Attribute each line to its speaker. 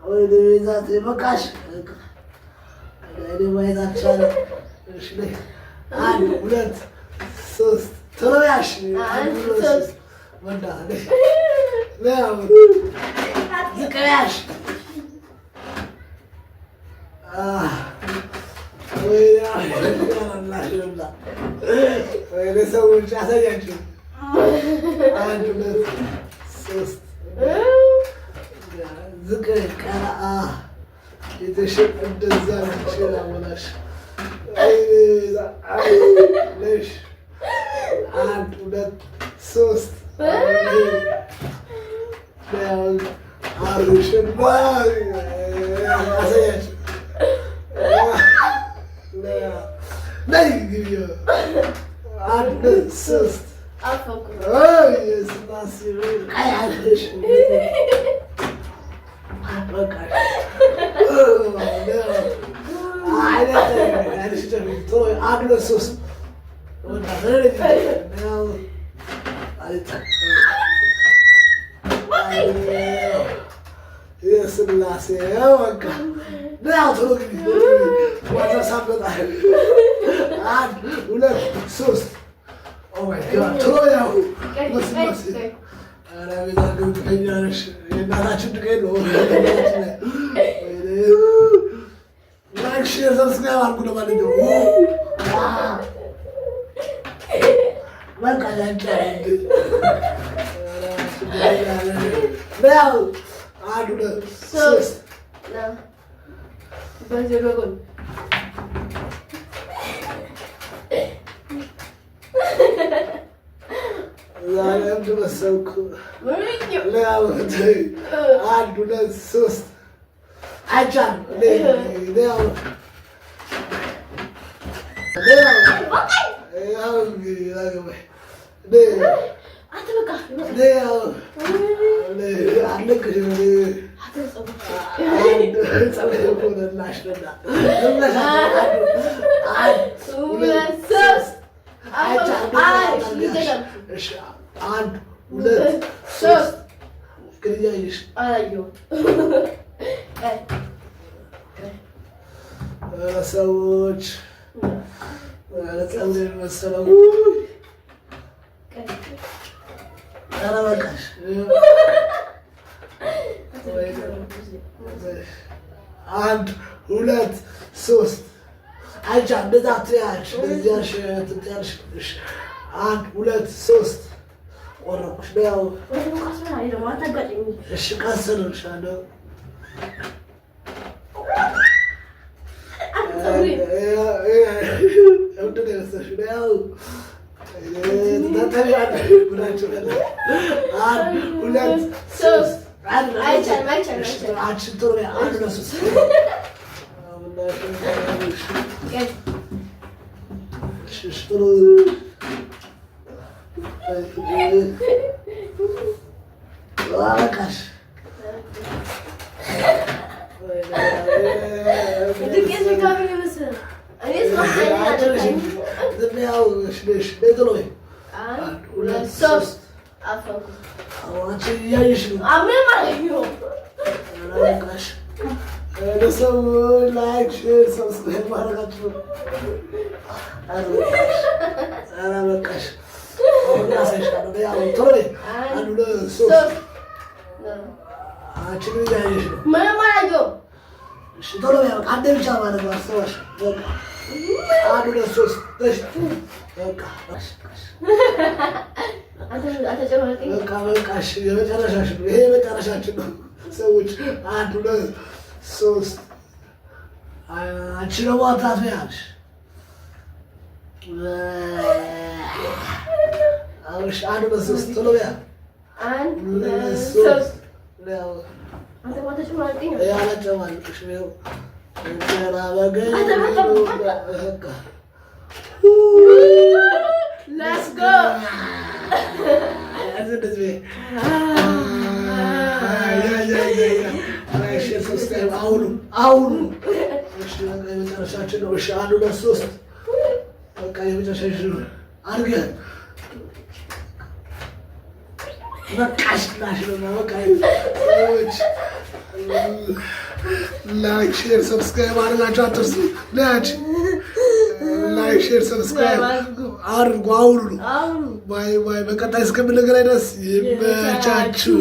Speaker 1: ወይኔ ቤዛቴ በቃሽ። እኔ ማየት አልቻለም። እሺ ነይ። አንድ፣ ሁለት፣ ሶስት፣ ቶሎ ያሽ።
Speaker 2: አንድ፣ ሶስት።
Speaker 1: በእናትህ ነይ። ነይ አሁን ዝቅ በያሽ። አህ፣ ወይኔ አላሽላ። ወይኔ ሰዎች ያሳያችሁ። አንድ፣ ሁለት፣ ሶስት፣ ዝቅ ቀና የተሸጥ እንደዛ ነች። አሞላሽ ነሽ። አንድ፣ ሁለት፣ ሶስት፣ አብሽና አሳያችሁ። ነይ ግቢ። አንድ፣ ሁለት፣ ሶስት።
Speaker 2: አፈንኩ።
Speaker 1: የስላሴ ቀያለሽ በቃ። አንድ፣ ሁለት፣ ሶስት። የስላሴ በቃ ቶሎ ግቢ። ዋዛ ሳትመጣ አንድ፣ ሁለት፣ ሶስት። Oh my God፣ ቶሎ ያው በስላሴ። ኧረ ቤዛ ግብተኛ ነሽ። የእናታችን ዱቄት ነው። Like፣ share፣ subscribe አድርጉ። ለማንኛውም በቃ ያንቺ ያው አንድ፣ ሁለት፣ ሶስት።
Speaker 2: በዚህ በጎን።
Speaker 1: ዛሬ እብድ መሰልኩ። ያው አንድ፣ ሁለት፣ ሶስት። አይቻልም። ያው ያው
Speaker 2: አንተ በቃ።
Speaker 1: ያው አለቅሽም።
Speaker 2: አንተ ሁለት፣ ሶስት።
Speaker 1: አንድ፣ ሁለት፣ ሶስት። ግን እያየሽ
Speaker 2: አላየሁም።
Speaker 1: ኧረ ሰዎች፣ ኧረ ፀጉሬን መሰለው። ኧረ በቃሽ። አንድ፣ ሁለት፣ ሶስት። አይቻ እንደዛ አትያልሽ፣ እንደዚህ ያልሽ እንትን ያልሽ። እሺ፣ አንድ፣ ሁለት፣ ሶስት። ቆረኩሽ። ያው እሺ፣ ቀስ እልልሻለሁ። ምንድን ነው የመሰልሽው? ያው ትታጠቢያለሽ ብላችሁ አንድ፣ ሁለት፣ ሶስት።
Speaker 2: አይቻልም፣ አይቻልም፣ አይቻልም።
Speaker 1: አንቺ ጥሩ አንድ፣ ሁለት፣ ሶስት። እሺ፣ ጥሩ። በቃሽ።
Speaker 2: ዱቄት ምናምን የመሰለ እኔ
Speaker 1: ዝም ያው እሺ፣ እሺ፣ ነይ ቶሎ በይ።
Speaker 2: አንድ፣ ሁለት፣ ሶስት። አፈንኩ።
Speaker 1: አንቺ እያየሽ ነው።
Speaker 2: ምንም አላየሁም።
Speaker 1: ኧረ በቃሽ። ለሰዎች like፣ share፣ subscribe ማድረጋችሁ። ኧረ በቃሽ። ኧረ በቃሽ። አሁን አሳይሻለሁ። ያው ቶሎ በይ። አንድ፣ ሁለት፣ ሶስት።
Speaker 2: ሶስት።
Speaker 1: አንቺ ግን እያየሽ ነው።
Speaker 2: ምንም አላየሁም።
Speaker 1: እሺ፣ ቶሎ በይ። በቃ አንዴ ብቻ ማለት ነው። አስበሽ በቃ አንድ፣ ሁለት፣ ሶስት። እሺ፣ በቃ በቃ በቃ። እሺ፣ የመጨረሻችን ነው ይሄ፣ የመጨረሻችን ነው ሰዎች። አንድ፣ ሁለት፣ ሶስት። አንቺ ደግሞ አታትያለሽ። እሺ፣ አንድ፣ ሁለት፣ ሶስት። ቶሎ በይ።
Speaker 2: አንድ፣
Speaker 1: ሁለት፣
Speaker 2: ሁለት፣
Speaker 1: ሶስት።
Speaker 2: ሶስት። አንተ
Speaker 1: ያለጨማልቅሽ ነው እንጀራ በገኝ በቃ።
Speaker 2: Let's go.
Speaker 1: እንደዚህ በይ። አሁኑ አሁኑ እሺ፣ በቃ የመጨረሻችን ነው። እሺ፣ አንድ፣ ሁለት፣ ሶስት። በቃ የመጨረሻችን ነው። አድርገህ በቃሽ ላሽ ነው በቃ። Like, share, subscribe አድርጋችሁ አትርሱ። Like, share, subscribe አድርጉ። አውሩ።
Speaker 2: አውሩ።
Speaker 1: Bye bye። በቀጣይ እስከምንገናኝ ድረስ ይመቻችሁ።